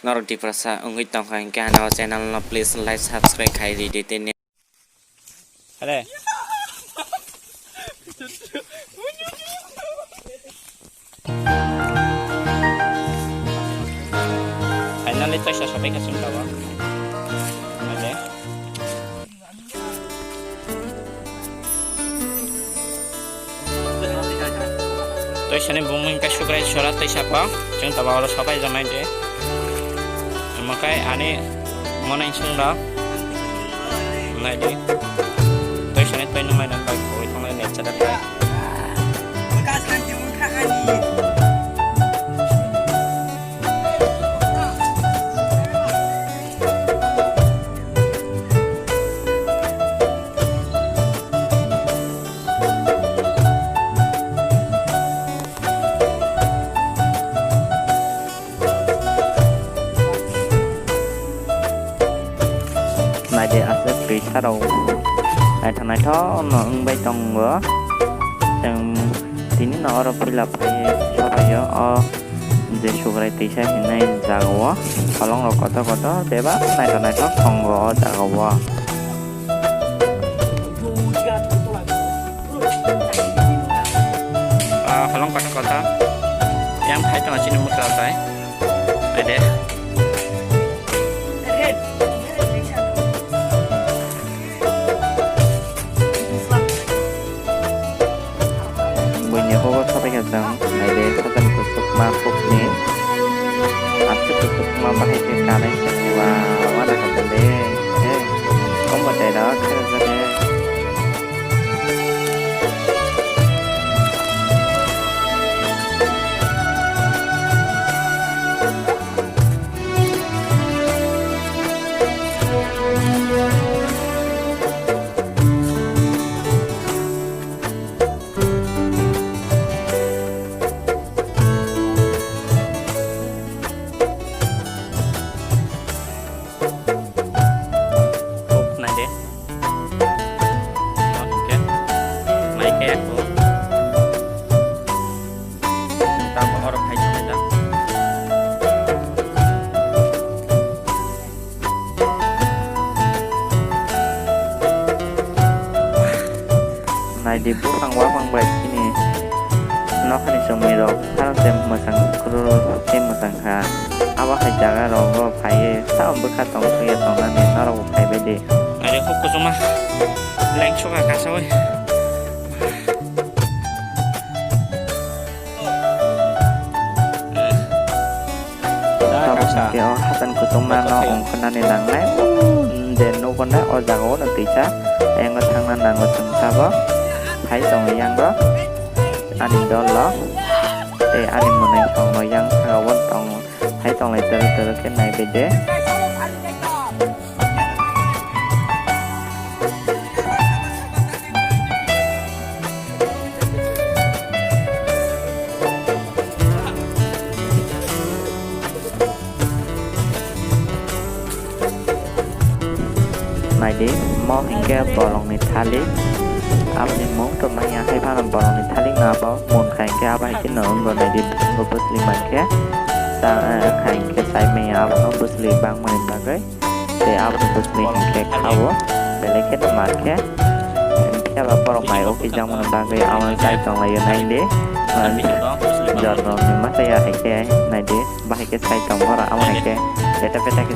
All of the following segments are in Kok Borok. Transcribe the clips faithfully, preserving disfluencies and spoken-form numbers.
Norok Tiprasa wngwi tongkha hinkhe ano channel no please like subscribe khai ridi tini. Are. Finally toisa sopaikha chwng tabok. Are. Toisani bumung khe Sukrai sora toisa pa, chwng toba oro sopai jomai de. Omo khe ani monai chwng rok. Nai di. Toisani toi nung nai nang bai koi thang nai nai chada bai. Naidi aswk twi sarok naithok naithok no wngbai tongo. Chwng tini no oro puila phaiwi sopaio o je Sukrai twisa hinwi jagao holongrok kotor kotor bebak naithok naithok tongo o jagao. Ah, holong kotor kotor. Yang phai tongo chini mukra tai. Ede. Buini hugo sabai khe chwng naidi sajan kuchukma hukni. Aswk kuchukma bahai khe kanai se wa wana kha de. Eh, kombo tei rok khe jani. Kok nai de. Oke. Mai ke aku. Tamo oro khai khai da. Naidi buphang waphang bai chini nokhani chumui rok farang se mwchang kwrwrwk tei mwchang kha. Abo hai jaga rogo phaiwi sao bwkha tong thwiya tongnani norokbo phaibai di. Naidi huk kuchuma lengsuka kasaui. Tabuk hwnkhe o hasan kuchukma no ongkhornani nangnai. Je nugo na o jaga o no twisa. Ayang o thangna nango chwng tabuk. Phai tongo yang o. Ani dol o. Tei ani mwnwi song no yang saka o tong. Phai tonglai twrwk twrwk khe naibai de. Naidi, mo hinkhe bolongni thalik. Aboni mung to manya hai phano bolongni thalik no abo mun khai khe abo hai kheno wngbo naidi, bo bwsli mankhe. Sa, eh, khai khe sai manya abono bwsli bangmani bagwi. Tei aboni bwsli hinkhe khao, belai kheno mar khe. Phiya ba borok mai o kijakmani bagwi amo chai tonglaio naidi. Jorno ni masa ya hai khe naidi, bahai khe chai tong borok amo hai khe peta peta khe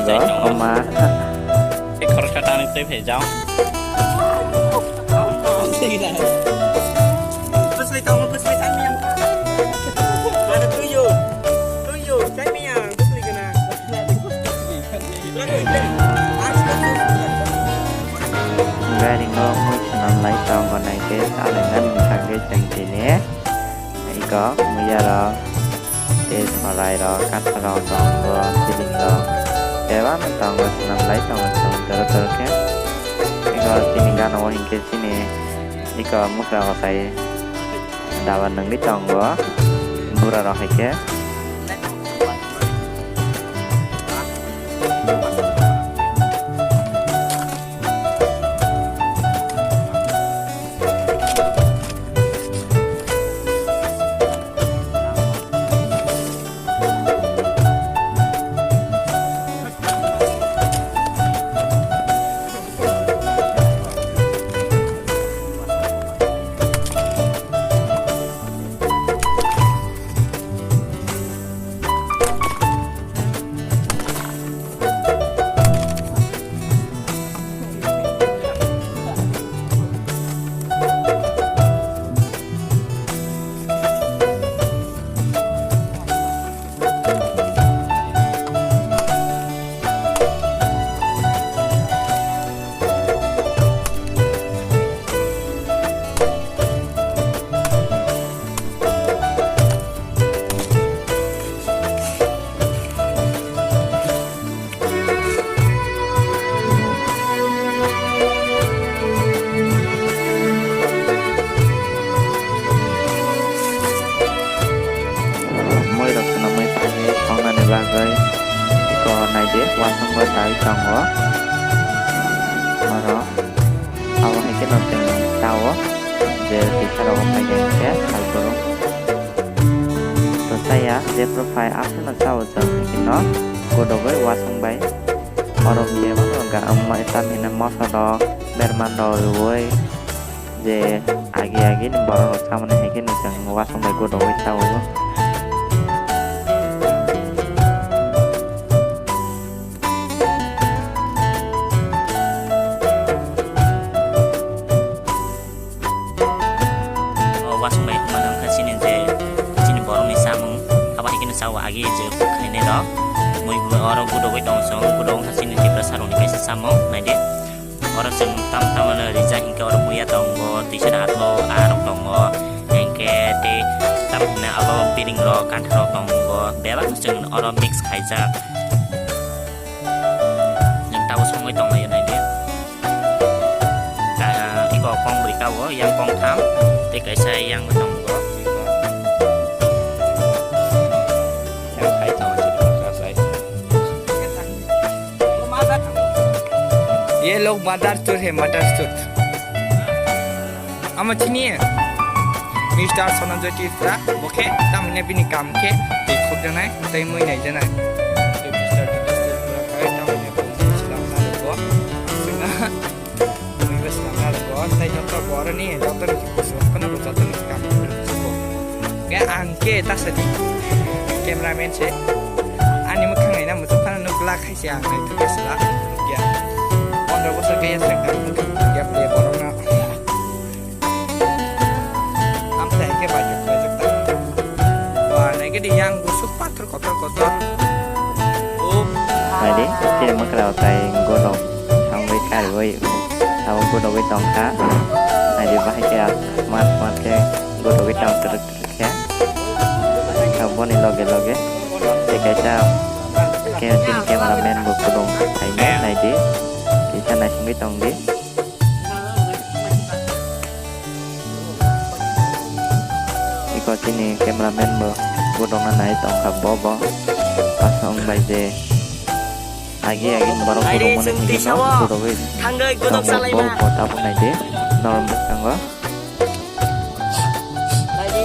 chai tong o ma. Khoroksa tanwi twi phai jao. Bwsli tongo, bwsli chai miyang. Mano twiyo, twiyo, chai miyang, bwsli gana. Gari no mui swnam lai tongo nai khe, salai nani thangwi chwng tini. Iko muya rok, tei salai rok, kathar rok tongo, siling rok. Tei bang tongo, swnam lai tongo, swnam toro toro khe. Iko chini gana o hinkhe chini, iko mukra o sai. Daba nungwi tongo, bura rok hai khe. Bagwi iko naidi, wasung bo taiwi tongo. Oro abo hai kheno chwng tao je tisa rogo phai khe salbrum. To chaya, jephru phai aswkno chao chwng hai kheno godogwi wasung bai. Oro bebak ga-, um, tam hino moso rok, berma rok rwui. Je agi agi ni borok rok samani hai khe nwng chwng wasung bai godogwi chao. O wasung bai wngmano wngkha chini je chini borokni samung, abo hai kheno chao agi je khainai rok. Mui oro godogwi tong chwng, godok wngkha chini Tiprasa rokni kaisa samung, naidi. Oro chwng tam tam no rijak hinkhe oro muya tongo, tisa da athok arok tongo, hinkhe tei tam hwnwi abo biring rok kantha rok tongo, bebak no chwng oro mix khaijak. Nwng tabuk songwi tonglaio naidi. Iko kong bwrwi tabuk yang kong tham tei kaisa yang tongo. Yang khai tongo chini bwkha sai. Ye log madar chur hai, madar chur. Amo chini Mister Sonanjoy Tripura, bo khe tamni bini kam khe twi khuk janai, tei mui nai janai. Tei Mister Tripura khai tamni bini silang na bo, sina mui bo silang na bo, tei joto bo aro ni joto ni kusu kono bo joto ni kam ko. Khe ang khe ta sadi cameraman se ani mwkhang naina muchuk phano nuk glak hai se ang naithok khe sla. Ya. Pondro bosor khe yasrek ang nuk ya ple borok no. Amsa hai khe bai nuk khlai jak ta. Wa nai khe di yang busuk pathor kotor kotor. O. Hai di, chini mwkhra tai gorok thangwi kariwi abo godogwi tongkha. Hai di bahai khe mat mat khe godogwi tong twrwk. Khe, khe boni loge loge tei kaisa khe chini cameraman bo kwbang hai nai di, kaisa naisingwi tong di. Iko chini cameraman bo bodongna nai tongkha bo bo asong bai je agi agi borok bodongmani hingke no bodogwi tongo bo bo tabuk nai di norok bwskango. Bai di.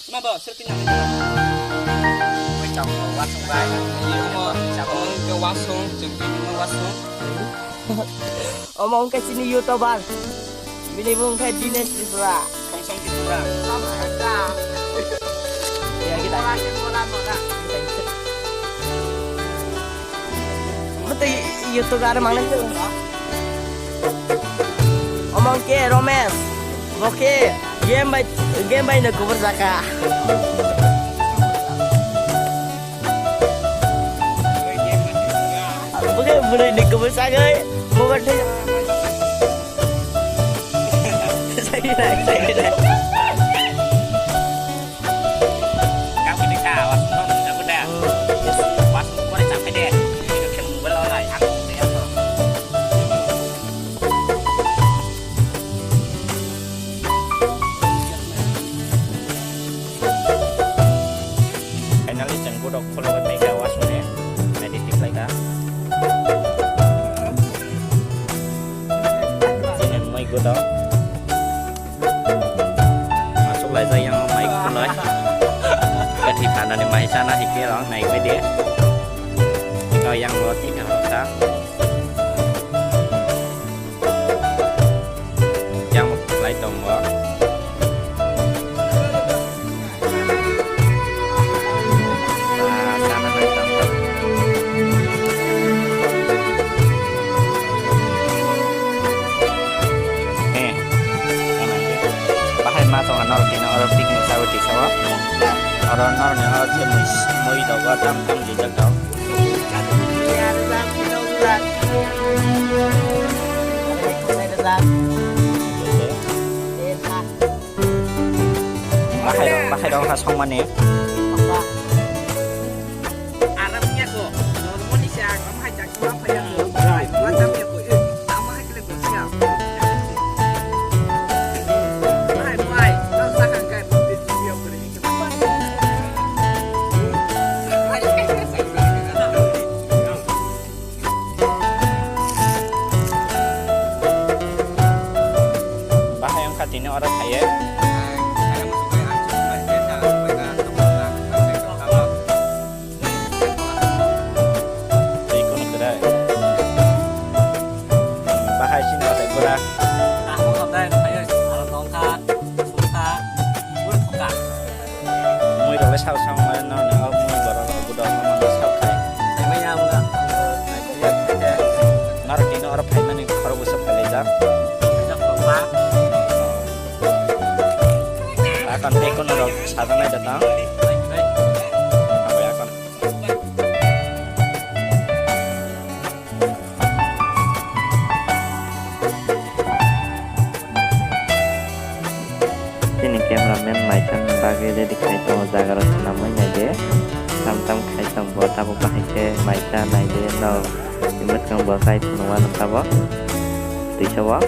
Ma bo, selfie nang. Oi, chao, wasung bai. Imo, imo ke wasung, chengki imo wasung. Omo wngkha chini YouTuber. Bini mung khe Dinesh Tripura. Thongsong Tripura. Ya, kita. Mete YouTube aro mangnai. Omo ke Romesh. Bo ke game bai, game bai no kubur jaka. Bo ke bwrwi ni kubur sagai. Mobile thai. Sai nai, sai nai. Kamu ni ka, was nong, aku dah. Was nong, kau dah sampai deh. Ini kan mobile online, aku dah apa? Finally, chwng godok khulogwi phaikha wasungni, naidi tiplaikha. Chini mui godok. Aswk laijak yang mai khulai. Kathi phanani mai chana hikhe rong nai khe de. Ino yang bo tikha rokha. Yang lai tongo. Eh, bahai ma tongo norok tino oro picnic sawi tisa o. Oro norok ni oro je mui, mui rogo tam tam jijak tong. Bahai rok, bahai rok ha songmani. Norok sajaknai da tang. Chini cameraman maisa bagwi ready khai tongo, jaga rok swnamwi naidi. Tam tam khai tong bo, tabuk bahai khe maisa naidi no. Mwskang bo chai phunukma no tabuk twisa o.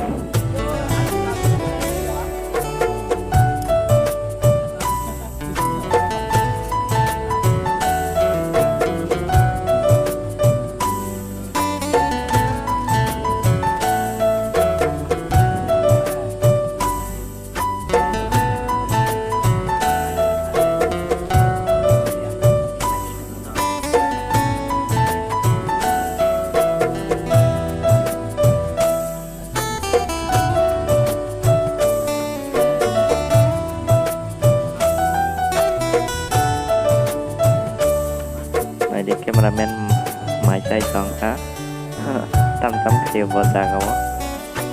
Naidi cameraman mai chai tong kha. Tam tam khe bo jaga o.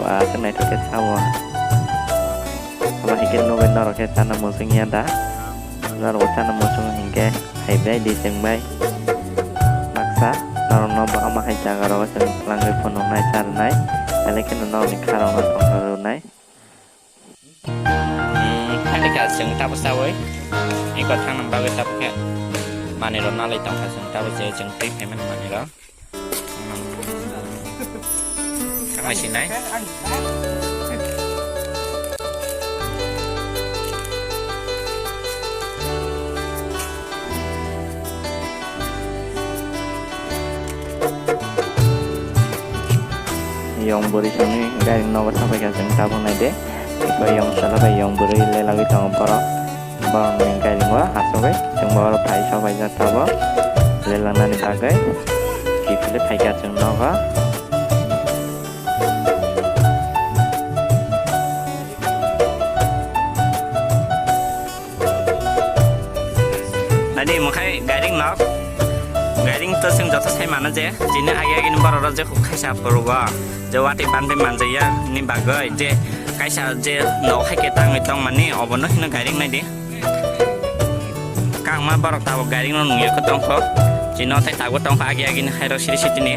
Wa, aswk naithok khe sao. Abo hai khe nugwi norok khe chana muchung ya da. Norok chana muchung hinkhe hai bai di chwng bai. Baksa norok no bahai bahai jaga rogo chwng twlangwi phunuknai charwnai. Belai kheno norok ni kha rok no tongthok rwnai. Hmm, hai kha chwng tabuk chaui. Eko thangna bagwi tabuk khe manwi rok nalai tong kha chwng tabuk je chwng twi phaimani manwi rok. Thangna sinai. Yong bwrwi songni gari nogo sapai kha chwng tabuk nai de. Eko yong sala bai yong bwrwi lelagwi tongo borok. Borokni gari o asugwi chwng bo oro phai sabaijak tabuk. Lelangnani bagwi kiphilwi phaikha chwng nogo. Nadi mukhai gairing nok. Gairing to chwng joto sai mano je, chini agi agi ni borok rok je khaisa phurugo, je watwi bandwi manjaya ni bagwi, je kaisa je nok hai khe tangwi tongmani, obono hino gairing naidi. Kangma borok tabuk gairing no nungya khe tongkho, chino tei tabuk tongkho agi agi ni hai rok siri sitini.